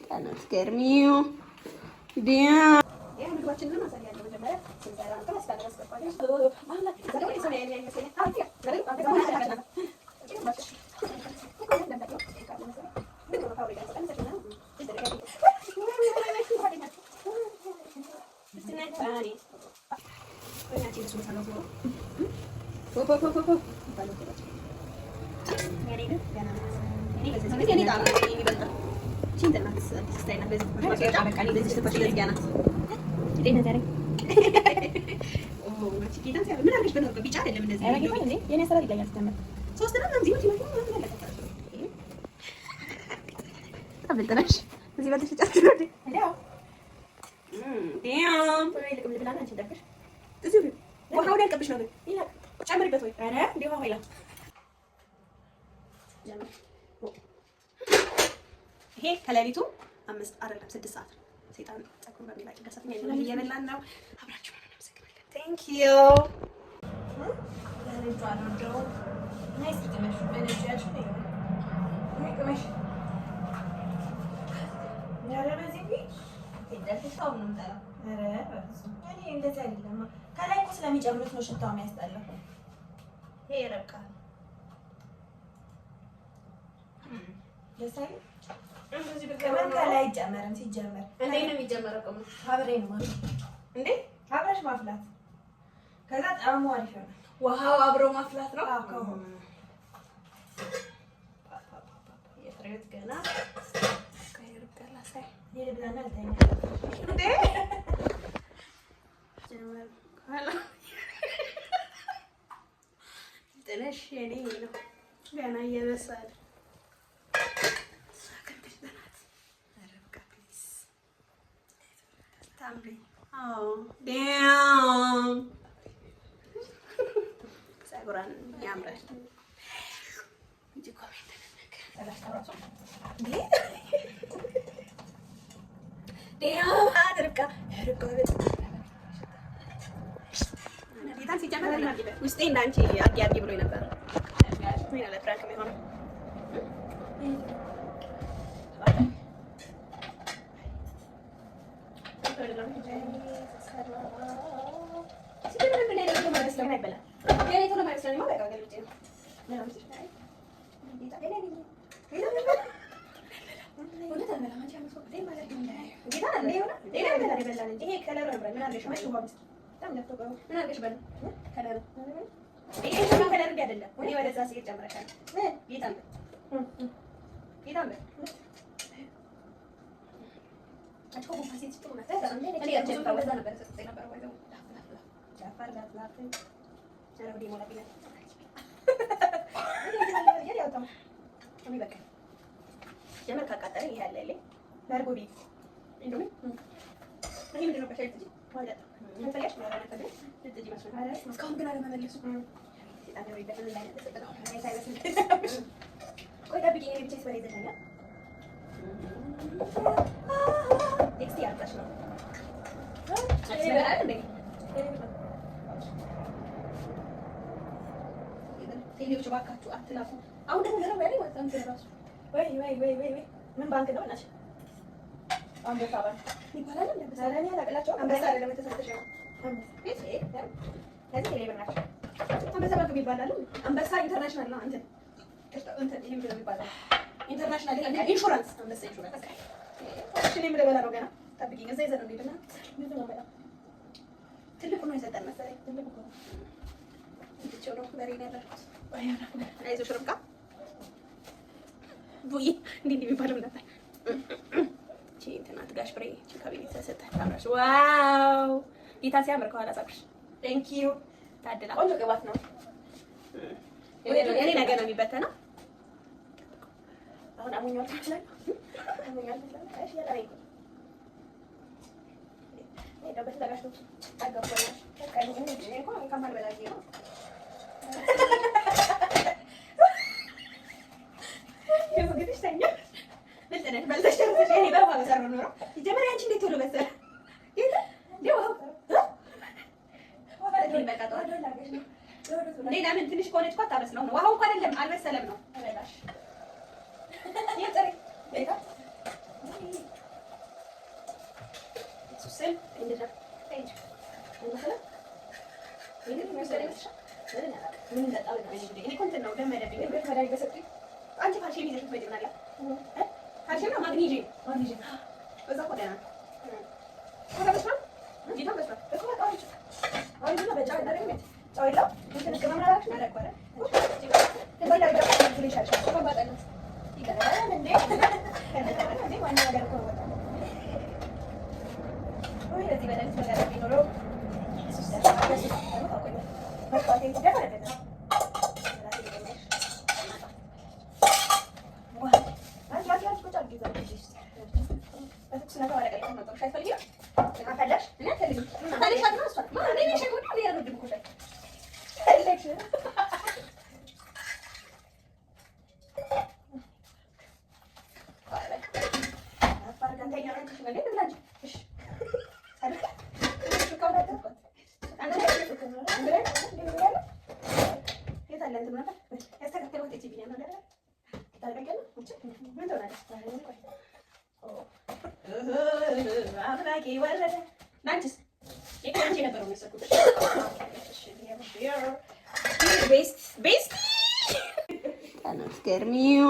በጣም አትገርሚው። Damn፣ ምግባችንን አሳያለሁ። መጀመሪያ ስንሰራ ጨምሪበት ወይ ውሃ ይላል። ይሄ ከሌሊቱ 5 አይደለም 6 ሰዓት ነው። ሰይጣን ፀጉሩን በሚላጭ ገሰፍኛ እየበላን ነው። አብራችሁ ነው። እናመሰግናለን። Thank you። ከላይ እኮ ስለሚጨምሩት ነው ሽታው የሚያስጠላው። ይሄ ይረብቃል። ደስ አይልም? ቅመም ከላይ አይጨመርም። ሲጀመር እንዴት ነው የሚጨመረው? ቅመም አብሬ ነው ማለት እንዴ? አብረሽ ማፍላት፣ ከዛ ጣዕሙ አሪፍ ይሆናል። ውሃው አብሮ ማፍላት ነው። አዎ፣ ከውሃው። የፍሬዎት ገና ይርብቃል። አሳይ። እኔ ልብላና ልተኛ። እንዴ፣ ጥለሽ የኔ ነው ገና እየበሰለ። እሷ ግን ብልጥ ናት። ኧረ በቃ please ታምሪ። Damn፣ ፀጉሯን ያምራል እንጂ comment እንነገር። Damn፣ ርብቃ ርብቃ ጌታን ሲጀመር ውስጤ እንዳንቺ አርጊ አርጊ ብሎኝ ነበር። ምን አለ prank የሚሆነው። ሲጀመር ምን አይነት ነው አይመስልም፣ አይበላም። የኔ ቶሎ አይመስለኝም። በቃ ገልብጬ ነው። ይሄ ከለሩ ያምራል። ምን አድርገሽ ምን አድርገሽ በለው ከለሩ ይሄ ከለር እንዲህ አይደለም። እኔ ወደዛ ሲሄድ ጨምረሻል። ጌታን በል ጌታን በል። አንቺ እኮ ጉንፋን ሴት ጥሩ ናት። እኔ ብዙ በዛ ነበር ሰጥቼ ነበር። ወይ ላፍ ላፍ ላፍ ጃፋር ላፍ ላፍ። ኧረ ወዲህ ሞላብኛል። እኔ በቃ ጀመር ካቃጠለኝ ይሄ አለ በርጎ ቤት ኢንዶሚ። ይሄ ምንድን ነው? በሻይ ልትጂ እስካሁን ግን አለመመለሱ። ቆይ ጠብቂኝ፣ እኔ ብቻ ስበላ ይዘሻኛል። Next ያጣሽ ነው። ይበላል እንዴ? ቴሌዎች እባካችሁ አትላኩ። አሁን ደግሞ ገረብ ያለኝ ማለት ነው ራሱ። ወይ ወይ ወይ ወይ ወይ፣ ምን ባንክ ነው እናትሽ? አንበሳ ባንክ ይባላል እንዴ? ኧረ እኔ አላውቅላቸውም። አንበሳ አይደለም የተሰጠሽ ነው። ቤት ከዚህ ቴሌ ብር ናቸው። አንበሳ ባንክ ይባላል። አንበሳ international ነው። እንትን እንትን ይሄ ምንድን ነው የሚባለው? International ኢንሹራንስ፣ አንበሳ ኢንሹራንስ። እሺ እኔም ልበላ ነው ገና። ጠብቂኝ፣ እዛ ይዘን ነው እንሂድና ብዙ ነው በጣም። ትልቁ ነው የሰጠን መሰለኝ። ትልቅ እኮ ነው። ትቼው ነው በሬ ነው ያደረኩት። አይዞሽ ርብቃ ቡይ እንዲህ እንዲህ የሚባለው ነበር። እቺ እንትን ናት ጋሽ ፍሬ፣ እቺ ከቤት ተሰጠን። አምራሽ wow! ጌታ ሲያምር ከኋላ ፀጉርሽ። Thank you። ታድላ። ቆንጆ ቅባት ነው። እኔ ነገ ነው የሚበተነው። አሁን አሞኛል ትችላለህ። አሞኛል ትችላለህ። እሺ ያላ ነው። እኔ ደግሞ ተጋሽቶ አገባኛል። በቃ እኔ እንኳን ከማልበላ ጊዜ ነው። የምግብሽ ተኛ ብልጥ ነሽ። በልተሽ ጨርሰሽ። እኔ በውሃ በሰራው ኖሮ ሲጀመር ያንቺ እንዴት ቶሎ በሰለ? ጌታ እንዴ ውሃው እንዴ ለምን ትንሽ ከሆነች እኮ አታበስለውም ነው። ውሃው እንኳን አይደለም አልበሰለም ነው። አንቺ ካልሽየም ይዘሽ ብትመጪ ምን አለ? ካልሽየም ነው ማግኒዥየም፣ በዛ እኮ ደህና ነው። ገርሚው።